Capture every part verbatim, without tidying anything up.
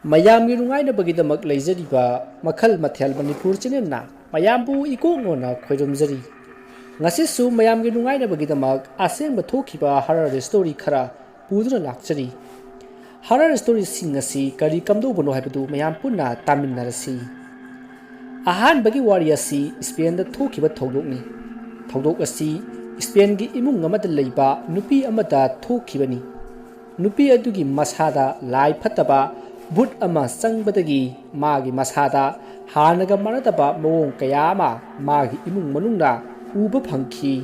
ꯃꯌꯥꯝꯒꯤ ꯅꯨꯡꯉꯥꯏꯅꯕꯒꯤꯗꯃꯛ ꯂꯩꯖꯔꯤꯕ ꯃꯈꯜ ꯃꯊꯦꯜ ꯃꯅꯤꯄꯨꯔ ꯆꯦꯅꯦꯜꯅ ꯃꯌꯥꯝꯕꯨ ꯏꯀꯣꯛ ꯅꯣꯟꯅ ꯈꯣꯏꯔꯨꯝꯖꯔꯤ꯫ ꯉꯁꯤꯁꯨ ꯃꯌꯥꯝꯒꯤ ꯅꯨꯡꯉꯥꯏꯅꯕꯒꯤꯗꯃꯛ ꯑꯁꯦꯡꯕ ꯊꯣꯛꯈꯤꯕ ꯍꯔꯔ ꯁ꯭ꯇꯣꯔꯤ ꯈꯔ ꯄꯨꯗꯨꯅ ꯂꯥꯛꯆꯔꯤ꯫ ꯍꯔꯔ ꯁ꯭ꯇꯣꯔꯤꯁꯤꯡ ꯑꯁꯤ ꯀꯔꯤ ꯀꯝꯗꯧꯕꯅꯣ ꯍꯥꯏꯕꯗꯨ ꯃꯌꯥꯝ ꯄꯨꯟꯅ ꯇꯥꯃꯤꯟꯅꯔꯁꯤ꯫ ꯑꯍꯥꯟꯕꯒꯤ ꯋꯥꯔꯤ ꯑꯁꯤ ꯁ꯭ꯄꯦꯟꯗ ꯊꯣꯛꯈꯤꯕ ꯊꯧꯗꯣꯛꯅꯤ꯫ ꯊꯧꯗꯣꯛ ꯑꯁꯤ ꯁ꯭ꯄꯦꯟꯒꯤ ꯏꯃꯨꯡ ꯑꯃꯗ ꯂꯩꯕ ꯅꯨꯄꯤ ꯑꯃꯗ ꯊꯣꯛꯈꯤꯕꯅꯤ꯫ ꯅꯨꯄꯤ ꯑꯗꯨꯒꯤ ꯃꯁꯥꯗ ꯂꯥꯏ ꯐꯠꯇꯕ ꯚꯨꯠ ꯑꯃ ꯆꯪꯕꯗꯒꯤ ꯃꯥꯒꯤ ꯃꯁꯥꯗ ꯍꯥꯟꯅꯒ ꯃꯥꯟꯅꯗꯕ ꯃꯑꯣꯡ ꯀꯌꯥ ꯑꯃ ꯃꯥꯒꯤ ꯏꯃꯨꯡ ꯃꯅꯨꯡꯅ ꯎꯕ ꯐꯪꯈꯤ꯫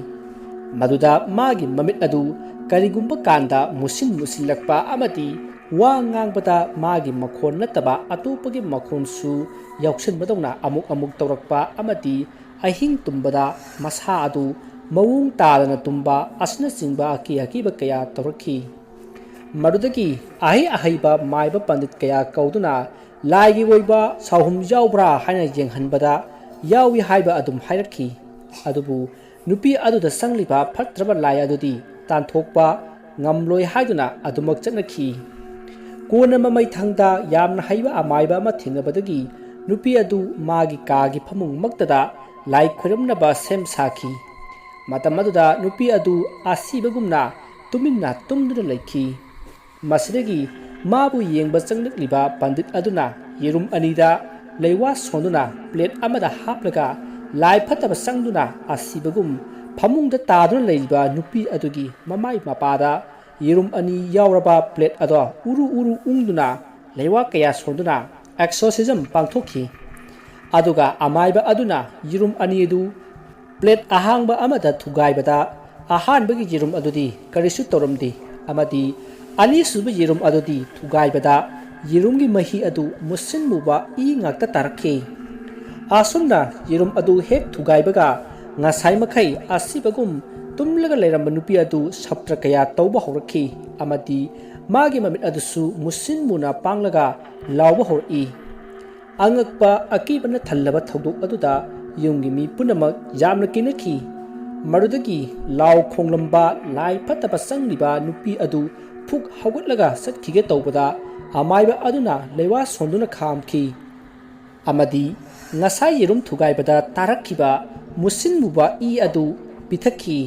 ꯃꯗꯨꯗ ꯃꯥꯒꯤ ꯃꯃꯤꯠ ꯑꯗꯨ ꯀꯔꯤꯒꯨꯝꯕ ꯀꯥꯟꯗ ꯃꯨꯁꯤꯟ ꯃꯨꯁꯤꯜꯂꯛꯄ ꯑꯃꯗꯤ ꯋꯥ ꯉꯥꯡꯕꯗ ꯃꯥꯒꯤ ꯃꯈꯣꯟ ꯅꯠꯇꯕ ꯑꯇꯣꯞꯄꯒꯤ ꯃꯈꯣꯟꯁꯨ ꯌꯥꯎꯁꯟꯕꯗꯧꯅ ꯑꯃꯨꯛ ꯑꯃꯨꯛ ꯇꯧꯔꯛꯄ ꯑꯃꯗꯤ ꯑꯍꯤꯡ ꯇꯨꯝꯕꯗ ꯃꯁꯥ ꯑꯗꯨ ꯃꯑꯣꯡ ꯇꯥꯗꯅ ꯇꯨꯝꯕ ꯑꯁꯤꯅꯆꯤꯡꯕ ꯑꯀꯤ ꯑꯀꯤꯕ ꯀꯌꯥ ꯇꯧꯔꯛꯈꯤ꯫ ꯃꯗꯨꯗꯒꯤ ꯑꯍꯩ ꯑꯍꯩꯕ ꯃꯥꯏꯕ ꯄꯟꯗꯤꯠ ꯀꯌꯥ ꯀꯧꯗꯨꯅ ꯂꯥꯏꯒꯤ ꯑꯣꯏꯕ ꯁꯥꯎꯍꯨꯝ ꯌꯥꯎꯕ꯭ꯔꯥ ꯍꯥꯏꯅ ꯌꯦꯡꯍꯟꯕꯗ ꯌꯥꯎꯏ ꯍꯥꯏꯕ ꯑꯗꯨꯝ ꯍꯥꯏꯔꯛꯈꯤ꯫ ꯑꯗꯨꯕꯨ ꯅꯨꯄꯤ ꯑꯗꯨꯗ ꯆꯪꯂꯤꯕ ꯐꯠꯇ꯭ꯔꯕ ꯂꯥꯏ ꯑꯗꯨꯗꯤ ꯇꯥꯟꯊꯣꯛꯄ ꯉꯝꯂꯣꯏ ꯍꯥꯏꯗꯨꯅ ꯑꯗꯨꯃꯛ ꯆꯠꯅꯈꯤ꯫ ꯀꯣꯟꯅ ꯃꯃꯩꯊꯪꯗ ꯌꯥꯝꯅ ꯍꯩꯕ ꯑꯃꯥꯏꯕ ꯑꯃ ꯊꯦꯡꯅꯕꯗꯒꯤ ꯅꯨꯄꯤ ꯑꯗꯨ ꯃꯥꯒꯤ ꯀꯥꯒꯤ ꯐꯃꯨꯡꯃꯛꯇꯗ ꯂꯥꯏ ꯈꯣꯏꯔꯝꯅꯕ ꯁꯦꯝ ꯁꯥꯈꯤ꯫ ꯃꯇꯝ ꯑꯗꯨꯗ ꯅꯨꯄꯤ ꯑꯗꯨ ꯑꯁꯤꯕꯒꯨꯝꯅ ꯇꯨꯃꯤꯟꯅ ꯇꯨꯝꯗꯨꯅ ꯂꯩꯈꯤ꯫ ꯃꯁꯤꯗꯒꯤ ꯃꯥꯕꯨ ꯌꯦꯡꯕ ꯆꯪꯂꯛꯂꯤꯕ ꯄꯟꯗꯤꯠ ꯑꯗꯨꯅ ꯌꯦꯔꯨꯝ ꯑꯅꯤꯗ ꯂꯩꯋꯥ ꯁꯣꯟꯗꯨꯅ ꯄ꯭ꯂꯦꯠ ꯑꯃꯗ ꯍꯥꯞꯂꯒ ꯂꯥꯏ ꯐꯠꯇꯕ ꯆꯪꯗꯨꯅ ꯑꯁꯤꯕꯒꯨꯝ ꯐꯃꯨꯡꯗ ꯇꯥꯗꯨꯅ ꯂꯩꯔꯤꯕ ꯅꯨꯄꯤ ꯑꯗꯨꯒꯤ ꯃꯃꯥꯏ ꯃꯄꯥꯗ ꯌꯦꯔꯨꯝ ꯑꯅꯤ ꯌꯥꯎꯔꯕ ꯄ꯭ꯂꯦꯠ ꯑꯗꯣ ꯎꯔꯨ ꯎꯔꯨ ꯎꯪꯗꯨꯅ ꯂꯩꯋꯥ ꯀꯌꯥ ꯁꯣꯟꯗꯨꯅ ꯑꯦꯛꯁꯣꯔꯁꯤꯖꯝ ꯄꯥꯡꯊꯣꯛꯈꯤ꯫ ꯑꯗꯨꯒ ꯑꯃꯥꯏꯕ ꯑꯗꯨꯅ ꯌꯦꯔꯨꯝ ꯑꯅꯤ ꯑꯗꯨ ꯄ꯭ꯂꯦꯠ ꯑꯍꯥꯡꯕ ꯑꯃꯗ ꯊꯨꯒꯥꯏꯕꯗ ꯑꯍꯥꯟꯕꯒꯤ ꯌꯦꯔꯨꯝ ꯑꯗꯨꯗꯤ ꯀꯔꯤꯁꯨ ꯇꯧꯔꯝꯗꯦ ꯑꯃꯗꯤ ꯑꯅꯤꯁꯨꯕ ꯌꯦꯔꯨꯝ ꯑꯗꯨꯗꯤ ꯊꯨꯒꯥꯏꯕꯗ ꯌꯦꯔꯨꯝꯒꯤ ꯃꯍꯤ ꯑꯗꯨ ꯃꯨꯁꯤꯟ ꯃꯨꯕ ꯏ ꯉꯥꯛꯇ ꯇꯥꯔꯛꯈꯤ꯫ ꯑꯁꯨꯝꯅ ꯌꯦꯔꯨꯝ ꯑꯗꯨ ꯍꯦꯛ ꯊꯨꯒꯥꯏꯕꯒ ꯉꯁꯥꯏ ꯃꯈꯩ ꯑꯁꯤꯕꯒꯨꯝ ꯇꯨꯝꯂꯒ ꯂꯩꯔꯝꯕ ꯅꯨꯄꯤ ꯑꯗꯨ ꯁꯞꯇ꯭ꯔ ꯀꯌꯥ ꯇꯧꯕ ꯍꯧꯔꯛꯈꯤ ꯑꯃꯗꯤ ꯃꯥꯒꯤ ꯃꯃꯤꯠ ꯑꯗꯨꯁꯨ ꯃꯨꯁꯤꯟ ꯃꯨꯅ ꯄꯥꯡꯂꯒ ꯂꯥꯎꯕ ꯍꯧꯔꯛꯏ꯫ ꯑꯉꯛꯄ ꯑꯀꯤꯕꯅ ꯊꯜꯂꯕ ꯊꯧꯗꯣꯛ ꯑꯗꯨꯗ ꯌꯨꯝꯒꯤ ꯃꯤ ꯄꯨꯝꯅꯃꯛ ꯌꯥꯝꯅ ꯀꯤꯅꯈꯤ꯫ ꯃꯗꯨꯗꯒꯤ ꯂꯥꯎ ꯈꯣꯡꯂꯝꯕ ꯂꯥꯏ ꯐꯠꯇꯕ ꯆꯪꯂꯤꯕ ꯅꯨꯄꯤ ꯑꯗꯨ ꯐꯨꯛ ꯍꯧꯒꯠꯂꯒ ꯆꯠꯈꯤꯒꯦ ꯇꯧꯕꯗ, ꯑꯃꯥꯏꯕ ꯑꯗꯨꯅ ꯂꯩꯋꯥ ꯁꯣꯟꯗꯨꯅ ꯈꯥꯝꯈꯤ꯫ ꯑꯃꯗꯤ ꯉꯁꯥꯏ ꯌꯦꯔꯨꯝ ꯊꯨꯒꯥꯏꯕꯗ ꯇꯥꯔꯛꯈꯤꯕ ꯃꯨꯁꯤꯟ ꯃꯨꯕ ꯏ ꯑꯗꯨ ꯄꯤꯊꯛꯈꯤ꯫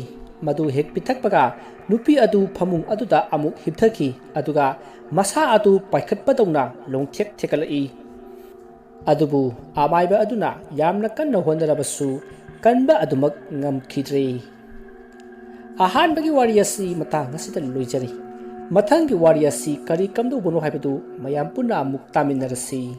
ꯃꯗꯨ ꯍꯦꯛ ꯄꯤꯊꯛꯄꯒ, ꯅꯨꯄꯤ ꯑꯗꯨ ꯐꯃꯨꯡ ꯑꯗꯨꯗ ꯑꯃꯨꯛ ꯍꯤꯞꯊꯈꯤ, ꯑꯗꯨꯒ ꯃꯁꯥ ꯑꯗꯨ ꯄꯥꯏꯈꯠꯄꯗꯧꯅ ꯂꯣꯡꯊꯦꯛ ꯊꯦꯛꯀꯠꯂꯛꯏ꯫ ꯑꯗꯨꯕꯨ ꯑꯃꯥꯏꯕ ꯑꯗꯨꯅ ꯌꯥꯝꯅ ꯀꯟꯅ ꯍꯣꯠꯅꯔꯕꯁꯨ, ꯀꯟꯕ ꯑꯗꯨꯃꯛ ꯉꯝꯈꯤꯗ꯭ꯔꯦ꯫ ꯑꯍꯥꯟꯕꯒꯤ ꯋꯥꯔꯤ ꯑꯁꯤ ꯃꯇꯥꯡ ꯑꯁꯤꯗ ꯂꯣꯏꯖꯔꯤ꯫ ꯃꯊꯪꯒꯤ ꯋꯥꯔꯤ ꯑꯁꯤ ꯀꯔꯤ ꯀꯝꯗꯧꯕꯅꯣ ꯍꯥꯏꯕꯗꯨ ꯃꯌꯥꯝ ꯄꯨꯟꯅ ꯑꯃꯨꯛ ꯇꯥꯃꯤꯟꯅꯔꯁꯤ꯫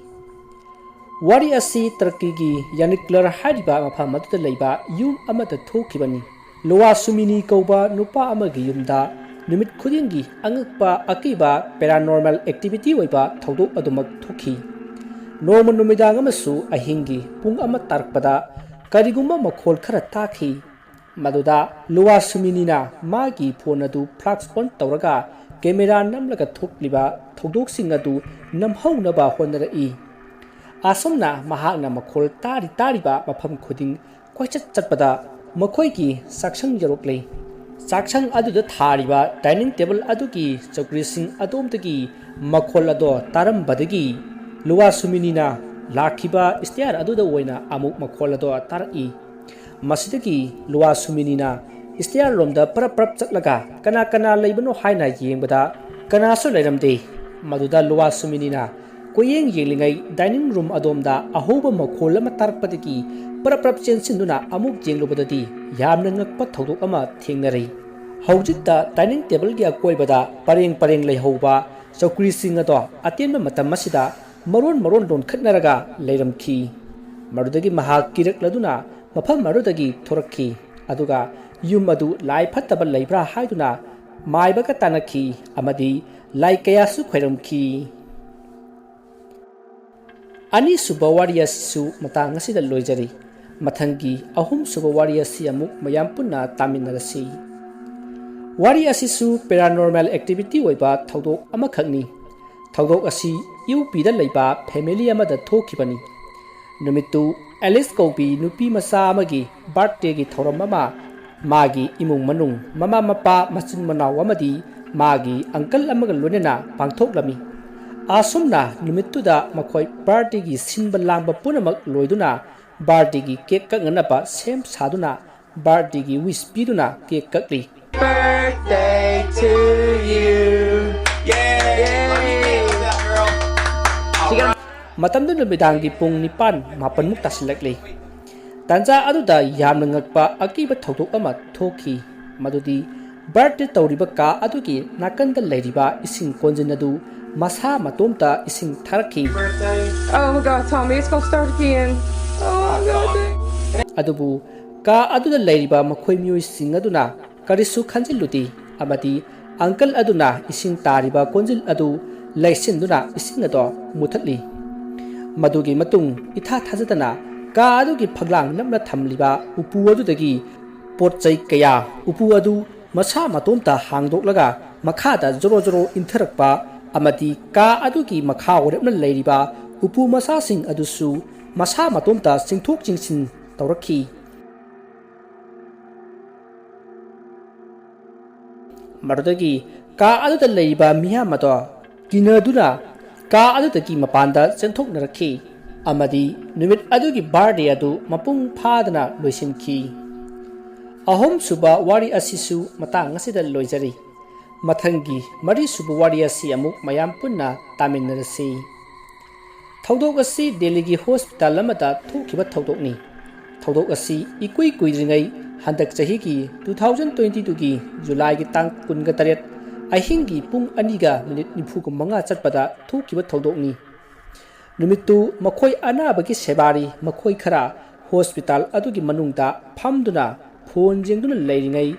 ꯋꯥꯔꯤ ꯑꯁꯤ ꯇꯔꯀꯤꯒꯤ ꯌꯥꯅꯤꯀ꯭ꯂꯔ ꯍꯥꯏꯔꯤꯕ ꯃꯐꯝ ꯑꯗꯨꯗ ꯂꯩꯕ ꯌꯨꯝ ꯑꯃꯗ ꯊꯣꯛꯈꯤꯕꯅꯤ꯫ ꯂꯨꯋꯥ ꯁꯨꯃꯤꯅꯤ ꯀꯧꯕ ꯅꯨꯄꯥ ꯑꯃꯒꯤ ꯌꯨꯝꯗ ꯅꯨꯃꯤꯠ ꯈꯨꯗꯤꯡꯒꯤ ꯑꯉꯛꯄ ꯑꯀꯤꯕ paranormal activity ꯑꯣꯏꯕ ꯊꯧꯗꯣꯛ ꯑꯗꯨꯃꯛ ꯊꯣꯛꯈꯤ꯫ ꯅꯣꯡꯃ ꯅꯨꯃꯤꯗꯥꯡ ꯑꯃꯁꯨ ꯑꯍꯤꯡꯒꯤ ꯄꯨꯡ ꯑꯃ ꯇꯥꯔꯛꯄꯗ ꯀꯔꯤꯒꯨꯝꯕ ꯃꯈꯣꯜ ꯈꯔ ꯇꯥꯈꯤ꯫ ꯃꯗꯨꯗ ꯂꯨꯋꯥ ꯁꯨꯃꯤꯅꯤꯅ ꯃꯥꯒꯤ ꯐꯣꯟ ꯑꯗꯨ flash on ꯇꯧꯔꯒ ꯀꯦꯃꯦꯔꯥ ꯅꯝꯂꯒ ꯊꯣꯛꯂꯤꯕ ꯊꯧꯗꯣꯛꯁꯤꯡ ꯑꯗꯨ ꯅꯝꯍꯧꯅꯕ ꯍꯣꯠꯅꯔꯛꯏ꯫ ꯑꯁꯨꯝꯅ ꯃꯍꯥꯛꯅ ꯃꯈꯣꯜ ꯇꯥꯔꯤ ꯇꯥꯔꯤꯕ ꯃꯐꯝ ꯈꯨꯗꯤꯡ ꯀꯣꯏꯆꯠ ꯆꯠꯄꯗ ꯃꯈꯣꯏꯒꯤ ꯆꯥꯛꯁꯪ ꯌꯧꯔꯛꯂꯦ꯫ ꯆꯥꯛꯁꯪ ꯑꯗꯨꯗ ꯊꯥꯔꯤꯕ dining table ꯑꯗꯨꯒꯤ ꯆꯧꯀ꯭ꯔꯤꯁꯤꯡ ꯑꯗꯣꯝꯗꯒꯤ ꯃꯈꯣꯜ ꯑꯗꯣ ꯇꯥꯔꯝꯕꯗꯒꯤ ꯂꯨꯋꯥ ꯁꯨꯃꯤꯅꯤꯅ ꯂꯥꯛꯈꯤꯕ stair ꯑꯗꯨꯗ ꯑꯣꯏꯅ ꯑꯃꯨꯛ ꯃꯈꯣꯜ ꯑꯗꯣ ꯇꯥꯔꯛꯏ꯫ ꯃꯁꯤꯗꯒꯤ ꯂꯨꯋꯥ ꯁꯨꯃꯤꯅꯤꯅ stair ꯔꯣꯝꯗ ꯄꯔꯞ ꯄꯔꯞ ꯆꯠꯂꯒ ꯀꯅꯥ ꯀꯅꯥ ꯂꯩꯕꯅꯣ ꯍꯥꯏꯅ ꯌꯦꯡꯕꯗ ꯀꯅꯥꯁꯨ ꯂꯩꯔꯝꯗꯦ꯫ ꯃꯗꯨꯗ ꯂꯨꯋꯥ ꯁꯨꯃꯤꯅꯤꯅ ꯀꯣꯏꯌꯦꯡ ꯌꯦꯡꯂꯤꯉꯩ dining room ꯑꯗꯣꯝꯗ ꯑꯍꯧꯕ ꯃꯈꯣꯜ ꯑꯃ ꯇꯥꯔꯛꯄꯗꯒꯤ ꯄꯔꯞ ꯄꯔꯞ ꯆꯦꯟꯁꯤꯟꯗꯨꯅ ꯑꯃꯨꯛ ꯌꯦꯡꯂꯨꯕꯗꯗꯤ ꯌꯥꯝꯅ ꯉꯛꯄ ꯊꯧꯗꯣꯛ ꯑꯃ ꯊꯦꯡꯅꯔꯦ꯫ ꯍꯧꯖꯤꯛꯇ dining table ꯒꯤ ꯑꯀꯣꯏꯕꯗ ꯄꯔꯦꯡ ꯄꯔꯦꯡ ꯂꯩꯍꯧꯕ ꯆꯧꯀ꯭ꯔꯤꯁꯤꯡ ꯑꯗꯣ ꯑꯇꯦꯟꯕ ꯃꯇꯝ ꯑꯁꯤꯗ ꯃꯔꯣꯟ ꯃꯔꯣꯟ ꯂꯣꯟꯈꯠꯅꯔꯒ ꯂꯩꯔꯝꯈꯤ꯫ ꯃꯗꯨꯗꯒꯤ ꯃꯍꯥꯛ ꯀꯤꯔꯛꯂꯗꯨꯅ ꯃꯐꯝ ꯑꯗꯨꯗꯒꯤ ꯊꯣꯔꯛꯈꯤ, ꯑꯗꯨꯒ ꯌꯨꯝ ꯑꯗꯨ ꯂꯥꯏ ꯐꯠꯇꯕ ꯂꯩꯕ꯭ꯔꯥ ꯍꯥꯏꯗꯨꯅ ꯃꯥꯏꯕꯒ ꯇꯥꯟꯅꯈꯤ ꯑꯃꯗꯤ ꯂꯥꯏ ꯀꯌꯥꯁꯨ ꯈꯣꯏꯔꯝꯈꯤ꯫ ꯑꯅꯤꯁꯨꯕ ꯋꯥꯔꯤ ꯑꯁꯤꯁꯨ ꯃꯇꯥꯡ ꯑꯁꯤꯗ ꯂꯣꯏꯖꯔꯤ꯫ ꯃꯊꯪꯒꯤ ꯑꯍꯨꯝꯁꯨꯕ ꯋꯥꯔꯤ ꯑꯁꯤ ꯑꯃꯨꯛ ꯃꯌꯥꯝ ꯄꯨꯟꯅ ꯇꯥꯃꯤꯟꯅꯔꯁꯤ꯫ ꯋꯥꯔꯤ ꯑꯁꯤꯁꯨ paranormal activity ꯑꯣꯏꯕ ꯊꯧꯗꯣꯛ ꯑꯃꯈꯛꯅꯤ꯫ ꯊꯧꯗꯣꯛ ꯑꯁꯤ ꯌꯨ ꯄꯤꯗ ꯂꯩꯕ family ꯑꯃꯗ ꯊꯣꯛꯈꯤꯕꯅꯤ꯫ ꯅꯨꯃꯤꯠꯇꯨ ꯑꯦꯂꯤꯁ ꯀꯧꯕꯤ ꯅꯨꯄꯤ ꯃꯆꯥ ꯑꯃꯒꯤ birthday ꯒꯤ ꯊꯧꯔꯝ ꯑꯃ ꯃꯥꯒꯤ ꯏꯃꯨꯡ ꯃꯅꯨꯡ, ꯃꯃꯥ ꯃꯄꯥ, ꯃꯆꯤꯟ ꯃꯅꯥꯎ ꯑꯃꯗꯤ ꯃꯥꯒꯤ uncle ꯑꯃꯒ ꯂꯣꯏꯅꯅ ꯄꯥꯡꯊꯣꯛꯂꯝꯃꯤ꯫ ꯑꯁꯨꯝꯅ ꯅꯨꯃꯤꯠꯇꯨꯗ ꯃꯈꯣꯏ birthdayꯒꯤ ꯁꯤꯟꯕ ꯂꯥꯡꯕ ꯄꯨꯝꯅꯃꯛ ꯂꯣꯏꯗꯨꯅ birthdayꯒꯤ cake ꯀꯛꯅꯅꯕ ꯁꯦꯝ ꯁꯥꯗꯨꯅ birthdayꯒꯤ wish ꯄꯤꯗꯨꯅ cake ꯀꯛꯂꯤ꯫ Birthday to you. Yay! Love you, girl. ꯃꯇꯝꯗꯨ ꯅꯨꯃꯤꯗꯥꯡꯒꯤ ꯄꯨꯡ ꯅꯤꯄꯥꯟ, ꯃꯥꯄꯟꯃꯨꯛ ꯇꯥꯁꯤꯜꯂꯛꯂꯤ꯫ ꯇꯥꯟꯖꯥ ꯑꯗꯨꯗ ꯌꯥꯝꯅ ꯉꯛꯄ ꯑꯀꯤꯕ ꯊꯧꯗꯣꯛ ꯑꯃ ꯊꯣꯛꯈꯤ, ꯃꯗꯨꯗꯤ birthday ꯇꯧꯔꯤꯕ ꯀꯥ ꯑꯗꯨꯒꯤ ꯅꯥꯀꯟꯗ ꯂꯩꯔꯤꯕ ꯏꯁꯤꯡ ꯀꯣꯟꯖꯤꯟ ꯑꯗꯨ ꯃꯁꯥ ꯃꯇꯣꯝꯇ ꯏꯁꯤꯡ ꯊꯥꯔꯛꯈꯤ꯫ Oh my God, Tommy, it's gonna start again. Oh my God. ꯑꯗꯨꯕꯨ ꯀꯥ ꯑꯗꯨꯗ ꯂꯩꯔꯤꯕ ꯃꯈꯣꯏ ꯃꯤꯑꯣꯏꯁꯤꯡ ꯑꯗꯨꯅ ꯀꯔꯤꯁꯨ ꯈꯟꯖꯤꯜꯂꯨꯗꯦ ꯑꯃꯗꯤ uncle ꯑꯗꯨꯅ ꯏꯁꯤꯡ ꯇꯥꯔꯤꯕ ꯀꯣꯟꯖꯤꯜ ꯑꯗꯨ ꯂꯩꯁꯤꯟꯗꯨꯅ ꯏꯁꯤꯡ ꯑꯗꯨ ꯃꯨꯊꯠꯂꯤ꯫ ꯃꯗꯨꯒꯤ ꯃꯇꯨꯡ ꯏꯊꯥ ꯊꯥꯖꯗꯅ ꯀꯥ ꯑꯗꯨꯒꯤ ꯐꯛꯂꯥꯡ ꯅꯞꯅ ꯊꯝꯂꯤꯕ ꯎꯄꯨ ꯑꯗꯨꯗꯒꯤ ꯄꯣꯠ ꯆꯩ ꯀꯌꯥ, ꯎꯄꯨ ꯑꯗꯨ ꯃꯁꯥ ꯃꯇꯣꯝꯇ ꯍꯥꯡꯗꯣꯛꯂꯒ ꯃꯈꯥꯗ ꯖꯣꯔꯣ ꯖꯣꯔꯣ ꯏꯟꯊꯔꯛꯄ ꯑꯃꯗꯤ ꯀꯥ ꯑꯗꯨꯒꯤ ꯃꯈꯥ ꯑꯣꯏꯔꯞꯅ ꯂꯩꯔꯤꯕ ꯎꯄꯨ ꯃꯆꯥꯁꯤꯡ ꯑꯗꯨꯁꯨ ꯃꯁꯥ ꯃꯇꯣꯝꯇ ꯆꯤꯡꯊꯣꯛ ꯆꯤꯡꯁꯤꯟ ꯇꯧꯔꯛꯈꯤ꯫ ꯃꯗꯨꯗꯒꯤ ꯀꯥ ꯑꯗꯨꯗ ꯂꯩꯔꯤꯕ ꯃꯤꯌꯥꯝ ꯑꯗꯣ ꯀꯤꯅꯗꯨꯅ ꯀꯥ ꯑꯗꯨꯗꯒꯤ ꯃꯄꯥꯟꯗ ꯆꯦꯟꯊꯣꯛꯅꯔꯛꯈꯤ ꯑꯃꯗꯤ ꯅꯨꯃꯤꯠ ꯑꯗꯨꯒꯤ birthday ꯑꯗꯨ ꯃꯄꯨꯡ ꯐꯥꯗꯅ ꯂꯣꯏꯁꯤꯟꯈꯤ꯫ ꯑꯍꯨꯝꯁꯨꯕ ꯋꯥꯔꯤ ꯑꯁꯤꯁꯨ ꯃꯇꯥꯡ ꯑꯁꯤꯗ ꯂꯣꯏꯖꯔꯤ꯫ ꯃꯊꯪꯒꯤ ꯃꯔꯤꯁꯨꯕ ꯋꯥꯔꯤ ꯑꯁꯤ ꯑꯃꯨꯛ ꯃꯌꯥꯝ ꯄꯨꯟꯅ ꯇꯥꯃꯤꯟꯅꯔꯁꯤ꯫ ꯊꯧꯗꯣꯛ ꯑꯁꯤ ꯗꯦꯜꯂꯤꯒꯤ hospital ꯑꯃꯗ ꯊꯣꯛꯈꯤꯕ ꯊꯧꯗꯣꯛꯅꯤ꯫ ꯊꯧꯗꯣꯛ ꯑꯁꯤ ꯏꯀꯨꯏ ꯀꯨꯏꯗ꯭ꯔꯤꯉꯩ ꯍꯟꯗꯛ ꯆꯍꯤꯒꯤ two thousand twenty twoꯒꯤ Julyꯒꯤ ꯇꯥꯡ ꯀꯨꯟꯒ ꯇꯔꯦꯠ ꯑꯍꯤꯡꯒꯤ ꯄꯨꯡ ꯑꯅꯤꯒ minute ꯅꯤꯐꯨꯒ ꯃꯉꯥ ꯆꯠꯄꯗ ꯊꯣꯛꯈꯤꯕ ꯊꯧꯗꯣꯛꯅꯤ꯫ ꯅꯨꯃꯤꯠꯇꯨ ꯃꯈꯣꯏ ꯑꯅꯥꯕꯒꯤ ꯁꯦꯕꯥꯔꯤ ꯃꯈꯣꯏ ꯈꯔ hospital ꯑꯗꯨꯒꯤ ꯃꯅꯨꯡꯗ ꯐꯝꯗꯨꯅ phone ꯌꯦꯡꯗꯨꯅ ꯂꯩꯔꯤꯉꯩ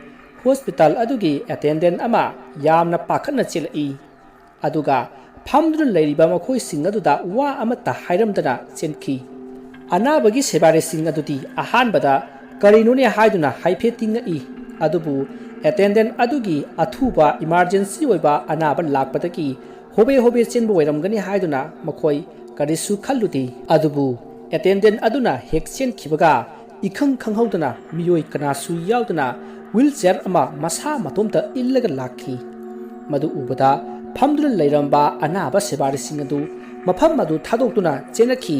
hospital ꯑꯗꯨꯒꯤ attendant ꯑꯃ ꯌꯥꯝꯅ ꯄꯥꯈꯠꯅ ꯆꯦꯜꯂꯛꯏ꯫ ꯑꯗꯨꯒ ꯐꯝꯗꯨꯅ ꯂꯩꯔꯤꯕ ꯃꯈꯣꯏꯁꯤꯡ ꯑꯗꯨꯗ ꯋꯥ ꯑꯃꯠꯇ ꯍꯥꯏꯔꯝꯗꯅ ꯆꯦꯟꯈꯤ꯫ ꯑꯅꯥꯕꯒꯤ ꯁꯦꯕꯥꯔꯤꯁꯤꯡ ꯑꯗꯨꯗꯤ ꯑꯍꯥꯟꯕꯗ ꯀꯔꯤꯅꯣꯅꯦ ꯍꯥꯏꯗꯨꯅ ꯍꯥꯏꯐꯦꯠꯇꯤ ꯉꯛꯏ, ꯑꯗꯨꯕꯨ attendant ꯑꯗꯨꯒꯤ ꯑꯊꯨꯕ emergency ꯑꯣꯏꯕ ꯑꯅꯥꯕ ꯂꯥꯛꯄꯗꯒꯤ ꯍꯣꯕꯦ ꯍꯣꯕꯦ ꯆꯦꯟꯕ ꯑꯣꯏꯔꯝꯒꯅꯤ ꯍꯥꯏꯗꯨꯅ ꯃꯈꯣꯏ ꯀꯔꯤꯁꯨ ꯈꯜꯂꯨꯗꯦ꯫ ꯑꯗꯨꯕꯨ attendant ꯑꯗꯨꯅ ꯍꯦꯛ ꯆꯦꯟꯈꯤꯕꯒ ꯏꯈꯪ ꯈꯪꯍꯧꯗꯅ ꯃꯤꯑꯣꯏ ꯀꯅꯥꯁꯨ ꯌꯥꯎꯗꯅ wheelchair ꯑꯃ ꯃꯁꯥ ꯃꯇꯣꯝꯇ ꯏꯜꯂꯒ ꯂꯥꯛꯈꯤ꯫ ꯃꯗꯨ ꯎꯕꯗ ꯐꯝꯗꯨꯅ ꯂꯩꯔꯝꯕ ꯑꯅꯥꯕ ꯁꯦꯕꯥꯔꯤꯁꯤꯡ ꯑꯗꯨ ꯃꯐꯝ ꯑꯗꯨ ꯊꯥꯗꯣꯛꯇꯨꯅ ꯆꯦꯟꯅꯈꯤ꯫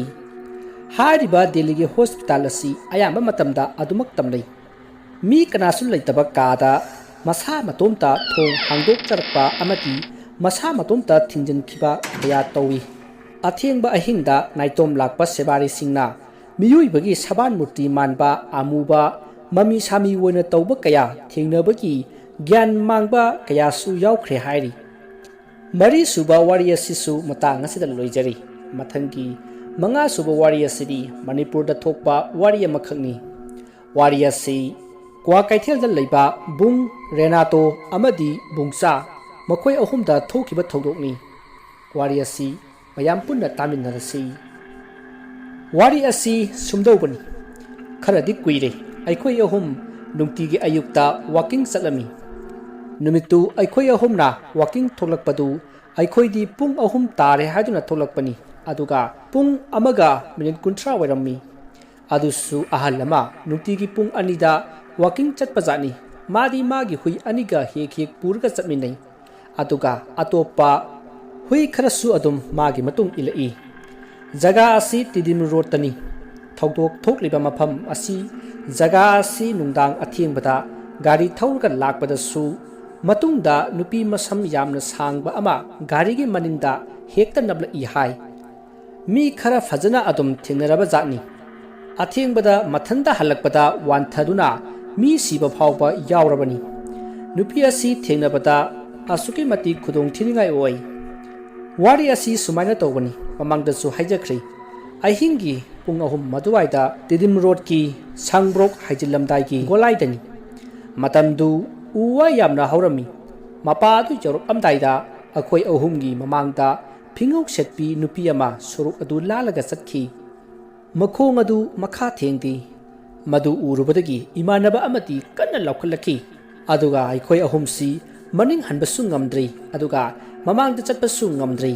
ꯍꯥꯏꯔꯤꯕ ꯗꯦꯜꯂꯤꯒꯤ ꯍꯣꯁꯄꯤꯇꯥꯜ ꯑꯁꯤ ꯑꯌꯥꯝꯕ ꯃꯇꯝꯗ ꯑꯗꯨꯃꯛ ꯇꯝꯅꯩ꯫ ꯃꯤ ꯀꯅꯥꯁꯨ ꯂꯩꯇꯕ ꯀꯥꯗ ꯃꯁꯥ ꯃꯇꯣꯝꯇ ꯊꯣꯡ ꯍꯥꯡꯗꯣꯛꯆꯔꯛꯄ ꯑꯃꯗꯤ ꯃꯁꯥ ꯃꯇꯣꯝꯇ ꯊꯤꯡꯖꯤꯟꯈꯤꯕ ꯀꯌꯥ ꯇꯧꯏ꯫ ꯑꯊꯦꯡꯕ ꯑꯍꯤꯡꯗ ꯅꯥꯏꯇꯣꯝ ꯂꯥꯛꯄ ꯁꯦꯕꯥꯔꯤꯁꯤꯡꯅ ꯃꯤꯑꯣꯏꯕꯒꯤ ꯁꯕꯥꯟ ꯃꯨꯔꯇꯤ ꯃꯥꯟꯕ ꯑꯃꯨꯕ ꯃꯃꯤ ꯁꯥꯃꯤ ꯑꯣꯏꯅ ꯇꯧꯕ ꯀꯌꯥ ꯊꯦꯡꯅꯕꯒꯤ ꯒ꯭ꯌꯥꯟ ꯃꯥꯡꯕ ꯀꯌꯥꯁꯨ ꯌꯥꯎꯈ꯭ꯔꯦ ꯍꯥꯏꯔꯤ꯫ ꯃꯔꯤꯁꯨꯕ ꯋꯥꯔꯤ ꯑꯁꯤꯁꯨ ꯃꯇꯥꯡ ꯑꯁꯤꯗ ꯂꯣꯏꯖꯔꯤ꯫ ꯃꯊꯪꯒꯤ ꯃꯉꯥꯁꯨꯕ ꯋꯥꯔꯤ ꯑꯁꯤꯗꯤ ꯃꯅꯤꯄꯨꯔꯗ ꯊꯣꯛꯄ ꯋꯥꯔꯤ ꯑꯃꯈꯛꯅꯤ꯫ ꯋꯥꯔꯤ ꯑꯁꯤ ꯀ꯭ꯋꯥꯀꯩꯊꯦꯜꯗ ꯂꯩꯕ ꯕꯨꯡ ꯔꯦꯅꯥꯇꯣ ꯑꯃꯗꯤ ꯕꯨꯡꯆꯥ ꯃꯈꯣꯏ ꯑꯍꯨꯝꯗ ꯊꯣꯛꯈꯤꯕ ꯊꯧꯗꯣꯛꯅꯤ꯫ ꯋꯥꯔꯤ ꯑꯁꯤ ꯃꯌꯥꯝ ꯄꯨꯟꯅ ꯇꯥꯃꯤꯟꯅꯔꯁꯤ꯫ ꯋꯥꯔꯤ ꯑꯁꯤ ꯁꯨꯝꯗꯧꯕꯅꯤ꯫ ꯈꯔꯗꯤ ꯀꯨꯏꯔꯦ, ꯑꯩꯈꯣꯏ ꯑꯍꯨꯝ ꯅꯨꯡꯇꯤꯒꯤ ꯑꯌꯨꯛꯇ ꯋꯥꯀꯤꯡ ꯆꯠꯂꯝꯃꯤ꯫ ꯅꯨꯃꯤꯠꯇꯨ ꯑꯩꯈꯣꯏ ꯑꯍꯨꯝꯅ ꯋꯥꯀꯤꯡ ꯊꯣꯛꯂꯛꯄꯗꯨ ꯑꯩꯈꯣꯏꯗꯤ ꯄꯨꯡ ꯑꯍꯨꯝ ꯇꯥꯔꯦ ꯍꯥꯏꯗꯨꯅ ꯊꯣꯛꯂꯛꯄꯅꯤ, ꯑꯗꯨꯒ ꯄꯨꯡ ꯑꯃꯒ ꯃꯤꯅꯤꯠ ꯀꯨꯟꯊ꯭ꯔꯥ ꯑꯣꯏꯔꯝꯃꯤ꯫ ꯑꯗꯨꯁꯨ ꯑꯍꯜ ꯑꯃ ꯅꯨꯡꯇꯤꯒꯤ ꯄꯨꯡ ꯑꯅꯤꯗ ꯋꯥꯀꯤꯡ ꯆꯠꯄꯖꯥꯠꯅꯤ꯫ ꯃꯥꯗꯤ ꯃꯥꯒꯤ ꯍꯨꯏ ꯑꯅꯤꯒ ꯍꯦꯛ ꯍꯦꯛ ꯄꯨꯔꯒ ꯆꯠꯃꯤꯟꯅꯩ꯫ ꯑꯗꯨꯒ ꯑꯇꯣꯞꯄ ꯍꯨꯏ ꯈꯔꯁꯨ ꯑꯗꯨꯝ ꯃꯥꯒꯤ ꯃꯇꯨꯡ ꯏꯜꯂꯛꯏ꯫ ꯖꯒꯥ ꯑꯁꯤ ꯇꯤꯗꯤꯝ ꯔꯣꯗꯇꯅꯤ꯫ ꯊꯧꯗꯣꯛ ꯊꯣꯛꯂꯤꯕ ꯃꯐꯝ ꯑꯁꯤ, ꯖꯒꯥ ꯑꯁꯤ ꯅꯨꯡꯗꯥꯡ ꯑꯊꯦꯡꯕꯗ ꯒꯥꯔꯤ ꯊꯧꯔꯒ ꯂꯥꯛꯄꯗꯁꯨ, ꯃꯇꯨꯡꯗ ꯅꯨꯄꯤ ꯃꯁꯝ ꯌꯥꯝꯅ ꯁꯥꯡꯕ ꯑꯃ ꯒꯥꯔꯤꯒꯤ ꯃꯅꯤꯡꯗ ꯍꯦꯛꯇ ꯅꯞꯂꯛꯏ ꯍꯥꯏ꯫ ꯃꯤ ꯈꯔ ꯐꯖꯅ ꯑꯗꯨꯝ ꯊꯦꯡꯅꯔꯕ ꯖꯥꯠꯅꯤ꯫ ꯑꯊꯦꯡꯕꯗ ꯃꯊꯟꯇ ꯍꯜꯂꯛꯄꯗ ꯋꯥꯟꯊꯗꯨꯅ ꯃꯤ ꯁꯤꯕ ꯐꯥꯎꯕ ꯌꯥꯎꯔꯕꯅꯤ꯫ ꯅꯨꯄꯤ ꯑꯁꯤ ꯊꯦꯡꯅꯕꯗ ꯑꯁꯨꯛꯀꯤ ꯃꯇꯤꯛ ꯈꯨꯗꯣꯡ ꯊꯤꯅꯤꯡꯉꯥꯏ ꯑꯣꯏ꯫ ꯋꯥꯔꯤ ꯑꯁꯤ ꯁꯨꯃꯥꯏꯅ ꯇꯧꯕꯅꯤ, ꯃꯃꯥꯡꯗꯁꯨ ꯍꯥꯏꯖꯈ꯭ꯔꯦ꯫ ꯑꯍꯤꯡꯒꯤ ꯄꯨꯡ ꯑꯍꯨꯝ ꯑꯗꯨꯋꯥꯏꯗ ꯇꯤꯗꯤꯝ ꯔꯣꯗꯀꯤ ꯁꯪꯕ꯭ꯔꯣꯛ ꯍꯥꯏꯖꯤꯜꯂꯝꯗꯥꯏꯒꯤ ꯒꯣꯂꯥꯏꯗꯅꯤ꯫ ꯃꯇꯝꯗꯨ ꯎ ꯋꯥ ꯌꯥꯝꯅ ꯍꯧꯔꯝꯃꯤ꯫ ꯃꯄꯥ ꯑꯗꯨ ꯌꯧꯔꯛꯂꯝꯗꯥꯏꯗ ꯑꯩꯈꯣꯏ ꯑꯍꯨꯝꯒꯤ ꯃꯃꯥꯡꯗ ꯐꯤꯉꯧ ꯁꯦꯠꯄꯤ ꯅꯨꯄꯤ ꯑꯃ ꯁꯣꯔꯣꯛ ꯑꯗꯨ ꯂꯥꯜꯂꯒ ꯆꯠꯈꯤ꯫ ꯃꯈꯣꯡ ꯑꯗꯨ ꯃꯈꯥ ꯊꯦꯡꯗꯦ꯫ ꯃꯗꯨ ꯎꯔꯨꯕꯗꯒꯤ ꯏꯃꯥꯟꯅꯕ ꯑꯃꯗꯤ ꯀꯟꯅ ꯂꯥꯎꯈꯠꯂꯛꯈꯤ꯫ ꯑꯗꯨꯒ ꯑꯩꯈꯣꯏ ꯑꯍꯨꯝꯁꯤ ꯃꯅꯤꯡ ꯍꯟꯕꯁꯨ ꯉꯝꯗ꯭ꯔꯤ, ꯑꯗꯨꯒ ꯃꯃꯥꯡꯗ ꯆꯠꯄꯁꯨ ꯉꯝꯗ꯭ꯔꯤ꯫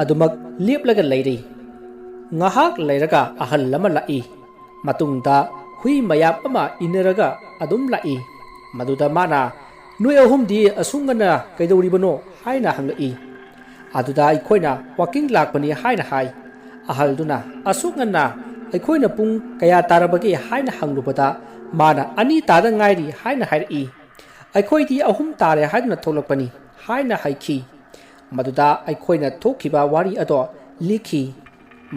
ꯑꯗꯨꯃꯛ ꯂꯦꯞꯂꯒ ꯂꯩꯔꯤ꯫ ꯉꯥꯏꯍꯥꯛ ꯂꯩꯔꯒ ꯑꯍꯜ ꯑꯃ ꯂꯥꯛꯏ꯫ ꯃꯇꯨꯡꯗ ꯍꯨꯏ ꯃꯌꯥꯝ ꯑꯃ ꯏꯟꯅꯔꯒ ꯑꯗꯨꯝ ꯂꯥꯛꯏ꯫ ꯃꯗꯨꯗ ꯃꯥꯅ ꯅꯣꯏ ꯑꯍꯨꯝꯗꯤ ꯑꯁꯨꯛ ꯉꯟꯅ ꯀꯩꯗꯧꯔꯤꯕꯅꯣ?" ꯍꯥꯏꯅ ꯍꯪꯂꯛꯏ꯫ ꯑꯗꯨꯗ ꯑꯩꯈꯣꯏꯅ "ꯋꯥꯀꯤꯡ ꯂꯥꯛꯄꯅꯤ" ꯍꯥꯏꯅ ꯍꯥꯏ꯫ ꯑꯍꯜꯗꯨꯅ "ꯑꯁꯨꯛ ꯉꯟꯅ? ꯑꯩꯈꯣꯏꯅ ꯄꯨꯡ ꯀꯌꯥ ꯇꯥꯔꯕꯒꯦ?" ꯍꯥꯏꯅ ꯍꯪꯂꯨꯕꯗ ꯃꯥꯅ "ꯑꯅꯤ ꯇꯥꯗ ꯉꯥꯏꯔꯤ" ꯍꯥꯏꯅ ꯍꯥꯏꯔꯛꯏ꯫ "ꯑꯩꯈꯣꯏꯗꯤ ꯑꯍꯨꯝ ꯇꯥꯔꯦ ꯍꯥꯏꯗꯨꯅ ꯊꯣꯛꯂꯛꯄꯅꯤ" ꯍꯥꯏꯅ ꯍꯥꯏꯈꯤ꯫ ꯃꯗꯨꯗ ꯑꯩꯈꯣꯏꯅ ꯊꯣꯛꯈꯤꯕ ꯋꯥꯔꯤ ꯑꯗꯣ ꯂꯤꯈꯤ꯫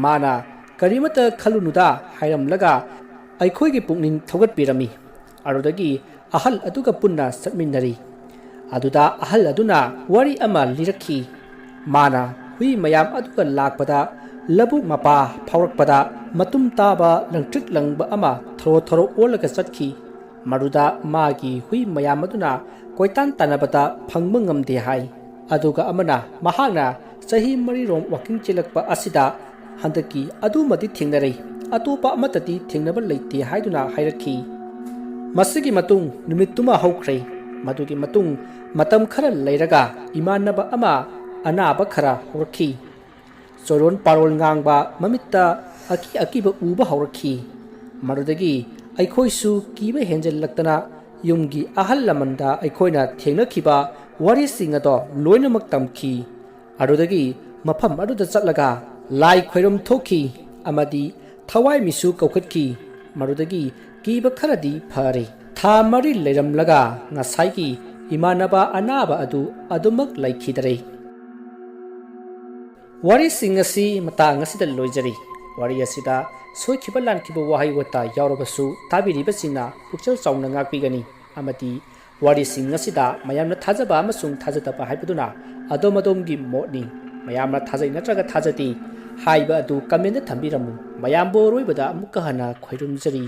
ꯃꯥꯅ "ꯀꯔꯤꯃꯠꯇ ꯈꯜꯂꯨꯅꯨꯗ" ꯍꯥꯏꯔꯝꯂꯒ ꯑꯩꯈꯣꯏꯒꯤ ꯄꯨꯛꯅꯤꯡ ꯊꯧꯒꯠꯄꯤꯔꯝꯃꯤ꯫ ꯑꯗꯨꯗꯒꯤ ꯑꯍꯜ ꯑꯗꯨꯒ ꯄꯨꯟꯅ ꯆꯠꯃꯤꯟꯅꯔꯤ꯫ ꯑꯗꯨꯗ ꯑꯍꯜ ꯑꯗꯨꯅ ꯋꯥꯔꯤ ꯑꯃ ꯂꯤꯔꯛꯈꯤ꯫ ꯃꯥꯅ ꯍꯨꯏ ꯃꯌꯥꯝ ꯑꯗꯨꯒ ꯂꯥꯛꯄꯗ, ꯂꯧꯕꯨꯛ ꯃꯄꯥ ꯐꯥꯎꯔꯛꯄꯗ, ꯃꯇꯨꯝ ꯇꯥꯕ ꯂꯪꯇ꯭ꯔꯤꯛ ꯂꯪꯕ ꯑꯃ ꯊꯣꯔꯣ ꯊꯣꯔꯣ ꯑꯣꯜꯂꯒ ꯆꯠꯈꯤ꯫ ꯃꯗꯨꯗ ꯃꯥꯒꯤ ꯍꯨꯏ ꯃꯌꯥꯝ ꯑꯗꯨꯅ ꯀꯣꯏꯇꯥꯟ ꯇꯥꯟꯅꯕꯗ ꯐꯪꯕ ꯉꯝꯗꯦ ꯍꯥꯏ꯫ ꯑꯗꯨꯒ ꯑꯃꯅ ꯃꯍꯥꯛꯅ ꯆꯍꯤ ꯃꯔꯤꯔꯣꯝ ꯋꯥꯀꯤꯡ ꯆꯦꯜꯂꯛꯄ ꯑꯁꯤꯗ ꯍꯟꯗꯛꯀꯤ ꯑꯗꯨꯃꯗꯤ ꯊꯦꯡꯅꯔꯦ, ꯑꯇꯣꯞꯄ ꯑꯃꯠꯇꯗꯤ ꯊꯦꯡꯅꯕ ꯂꯩꯇꯦ ꯍꯥꯏꯗꯨꯅ ꯍꯥꯏꯔꯛꯈꯤ꯫ ꯃꯁꯤꯒꯤ ꯃꯇꯨꯡ ꯅꯨꯃꯤꯠꯇꯨꯃ ꯍꯧꯈ꯭ꯔꯦ꯫ ꯃꯗꯨꯒꯤ ꯃꯇꯨꯡ ꯃꯇꯝ ꯈꯔ ꯂꯩꯔꯒ ꯏꯃꯥꯟꯅꯕ ꯑꯃ ꯑꯅꯥꯕ ꯈꯔ ꯍꯧꯔꯛꯈꯤ꯫ ꯆꯣꯔꯣꯟ ꯄꯥꯔꯣꯜ ꯉꯥꯡꯕ, ꯃꯃꯤꯠꯇ ꯑꯀꯤ ꯑꯀꯤꯕ ꯎꯕ ꯍꯧꯔꯛꯈꯤ꯫ ꯃꯗꯨꯗꯒꯤ ꯑꯩꯈꯣꯏꯁꯨ ꯀꯤꯕ ꯍꯦꯟꯖꯜꯂꯛꯇꯅ ꯌꯨꯝꯒꯤ ꯑꯍꯜ ꯂꯃꯟꯗ ꯑꯩꯈꯣꯏꯅ ꯊꯦꯡꯅꯈꯤꯕ ꯋꯥꯔꯤꯁꯤꯡ ꯑꯗꯣ ꯂꯣꯏꯅꯃꯛ ꯇꯝꯈꯤ꯫ ꯑꯗꯨꯗꯒꯤ ꯃꯐꯝ ꯑꯗꯨꯗ ꯆꯠꯂꯒ ꯂꯥꯏ ꯈꯣꯏꯔꯝ ꯊꯣꯛꯈꯤ ꯑꯃꯗꯤ ꯊꯋꯥꯏ ꯃꯤꯁꯨ ꯀꯧꯈꯠꯈꯤ꯫ ꯃꯗꯨꯗꯒꯤ ꯀꯤꯕ ꯈꯔꯗꯤ ꯐꯔꯦ꯫ ꯊꯥ ꯃꯔꯤ ꯂꯩꯔꯝꯂꯒ ꯉꯁꯥꯏꯒꯤ ꯏꯃꯥꯟꯅꯕ ꯑꯅꯥꯕ ꯑꯗꯨ ꯑꯗꯨꯃꯛ ꯂꯩꯈꯤꯗꯔꯦ꯫ ꯋꯥꯔꯤꯁꯤꯡ ꯑꯁꯤ ꯃꯇꯥꯡ ꯑꯁꯤꯗ ꯂꯣꯏꯖꯔꯤ꯫ ꯋꯥꯔꯤ ꯑꯁꯤꯗ ꯁꯣꯏꯈꯤꯕ ꯂꯥꯟꯈꯤꯕ ꯋꯥꯍꯩ ꯋꯥꯇꯥ ꯌꯥꯎꯔꯕꯁꯨ ꯇꯥꯕꯤꯔꯤꯕꯁꯤꯡꯅ ꯄꯨꯛꯆꯦꯜ ꯆꯥꯎꯅ ꯉꯥꯛꯄꯤꯒꯅꯤ꯫ ꯑꯃꯗꯤ ꯋꯥꯔꯤꯁꯤꯡ ꯑꯁꯤꯗ ꯃꯌꯥꯝꯅ ꯊꯥꯖꯕ ꯑꯃꯁꯨꯡ ꯊꯥꯖꯗꯕ ꯍꯥꯏꯕꯗꯨꯅ ꯑꯗꯣꯝ ꯑꯗꯣꯝꯒꯤ ꯃꯣꯠꯅꯤ꯫ ꯃꯌꯥꯝꯅ ꯊꯥꯖꯩ ꯅꯠꯇ꯭ꯔꯒ ꯊꯥꯖꯗꯦ ꯍꯥꯏꯕ ꯑꯗꯨ comment ꯊꯝꯕꯤꯔꯝꯃꯨ꯫ ꯃꯌꯥꯝꯕꯨ ꯑꯔꯣꯏꯕꯗ ꯑꯃꯨꯛꯀ ꯍꯟꯅ ꯈꯣꯏꯔꯨꯝꯖꯔꯤ꯫